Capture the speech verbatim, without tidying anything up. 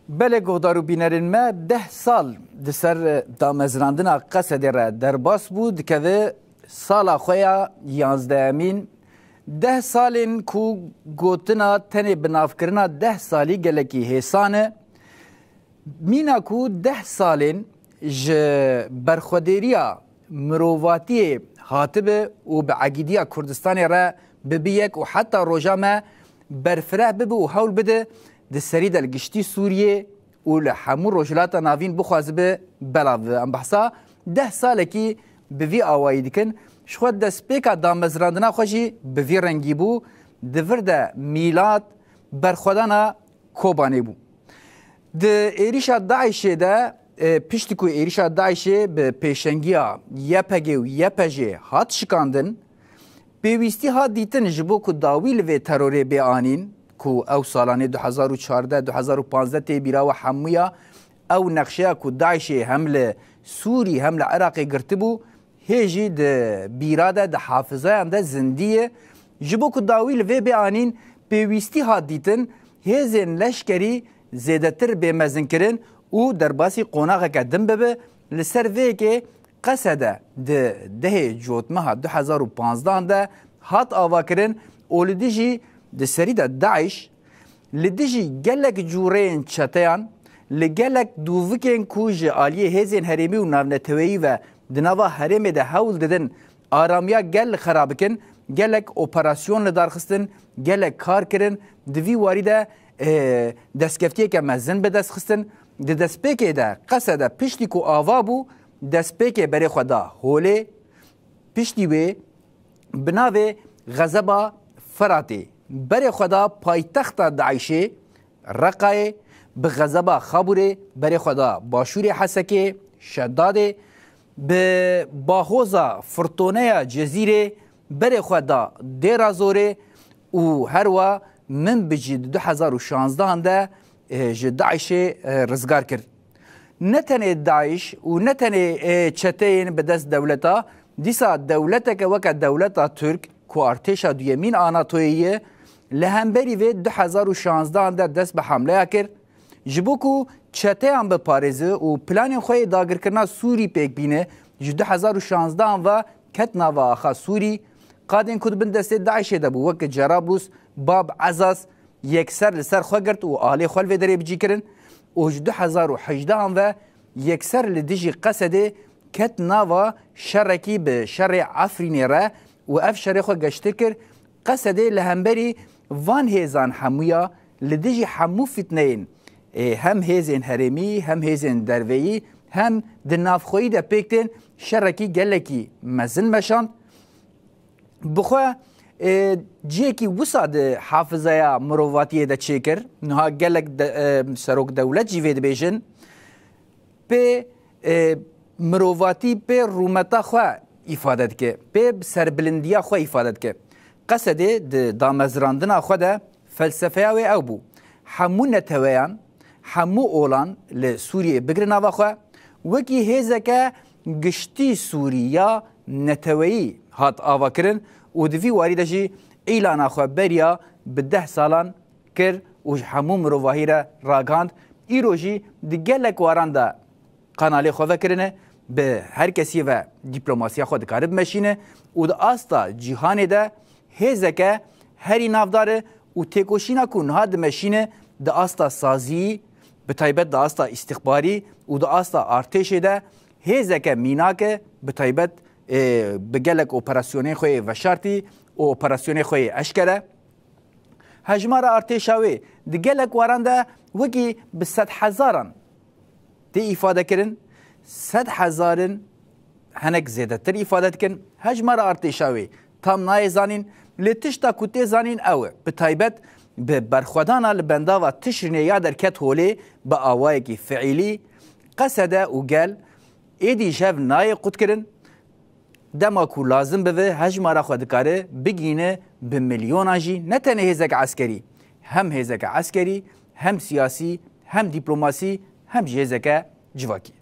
Belê guhdar û bînerên me, deh sal di ser damezrandina Qesedê re derbas bû, dikeve sala xwe ya yanzdehemîn. Deh salên ku gotina tenê binavkirina deh salî gelekî hêsan e. Mîna ku deh salên ji berxwedêriya mirovatiyê hatibe û bi egîdiya Kurdistanê re bibe yek û heta roja me berfireh bibe û hewl bide di serî de li giştî Sûriyê û li hemû Rojhilata Navîn bixwazibe belav bibe. Em behsa deh salekî bi vî awayî dikin. Ji xwe destpêka damezrandina xwe jî bi vî rengî bû. Di vir de mîlat berxwedana Kobanê bû. Di êrîşa DAIŞê de, e, piştî ku êrîşa DAIŞê bi pêşengiya YPG û YPJ'ê hat şikandin, pêwîstî hat dîtin ji bo ku dawî li vê terorê bê anîn, ku ew salanê du hezar û çardeh, du hezar û panzdeh tê bîra we hemûya, ew nexşeya ku DAIŞê hem li Sûrî hem li Iraqê girtibû, hê jî di bîra de, di hafizayan de zindî ye. Ji bo ku dawî li vê bê anîn, pêwîstî hat dîtin, hêzên leşkerî zêdetir bê mezinkirin û derbasî qonaxeke din bibe. Li ser vê yekê Qesede di dehê Cotmeha du hezar û panzdeh de hat avakirin û li dijî, di serî de DAIŞ, li dijî gelek cûreyên çeteyan, li gelek dûvikên ku ji aliyê hêzên herêmî û navneteweyî ve di nava herêmê de hewl didin aramiya gel li xera bikin, gelek operasyon li dar xistin, gelek kar kirin. Di vî warî de, e, destkeftiyeke mezin bi dest xistin. Di destpêkê de Qesede piştî ku ava bû, destpêkê berê xwe da holê. Piştî wê bi navê Xezeba Firatê berê xwe da paytexta DAIŞê Reqayê, bi Xezeba Xabûrê berê xwe da başûrê Hesekê, Şedadê, bi bahoza Firtoneya Cezîrê berê xwe da Dêra Zorê û herwa Minbicî di du hezar û şanzdehan de, e, ji DAIŞê, e, rizgar kir. Ne tenê DAIŞ û ne tenê, e, çeteyên bi dest dewleta, dîsa dewleteke weke dewleta Tirk ku artêşa duyemîn a NATOyê ye, li hemberî vê du hezar û şanzdehan de dest bi hemleya kir. Ji bo ku çeteyan biparêze û planên xwe yê dagirkirina Sûrî pêk bîne, ji du hezar û şanzdehan ve ket nava axa Sûrî. Qadên ku di bin destê DAIŞê de bû, weke Cerablus, Bab Ezaz, yekser li ser xwe girt û alê xwe li vê derê bi cî kirin û ji du hezar û hejdehan ve yekser li dijî Qesedê ket nava şerekî bi şerê Efrînê re û ev şerê xwe geştir kir. Qesedê li hemberî van hêzan hemûya li dijî hemû fitneyên, ê, hem hêzên herêmî, hem hêzên derveyî, hem di navxweyî de pêk tên şerekî gelekî mezin meşand. Bi xwe, e, cihekî wisa di hafizeya mirovatiyê de çêkir. Niha gelek de, e, serok dewlet jî vê dibêjin. Pê, e, mirovatî pê rûmeta xwe îfade dike, pê serbilindiya xwe îfade dike. Qesedê di damezrandina xwe de felsefeya wê ew bû. Hemû neteweyan, hemû olan li Sûriyê bigrin nava xwe, wekî hêzeke giştî Sûrî ya neteweyî hat avakirin û di vî warî de jî îlana xwe beriya bi deh salan kir û ji hemû mirovahî re ragihand. Îro jî di gelek waran de qanalê xwe vekirine, bi her kesî ve dîplomasiya xwe dikare bimeşîne û di asta cîhanê de hêzeke herî navdar e û têkoşîna ku niha dimeşîne di asta saziyî, bi taybet di asta îstixbarî û di asta artêşê de hêzeke mînak e, bi taybet, ê, bi gelek operasyonên xwe yê veşartî û operasyonê xwe yê eşkere. Hejmara artêşa wê di gelek waran de wekî bi sedhezaran tê îfade kirin, sed hezarin henek zêdetir îfade dikin. Hejmara artêşa wê tam nayê zanîn, lê tişta ku tê zanîn ew e, bi taybet bi berxwedana li bendava Tişrînê ya derket holê bi awayekî fiîlî, Qesede û gel êdî ji hev nayê qutkirin. Dema ku lazim bibe, hejmara xwe dikare bigihîne bi milyonan jî, ne tenê hêzeke eskerî, hem hêzeke eskerî, hem siyasî, hem dîplomasî, hem jî hêzeke civakî.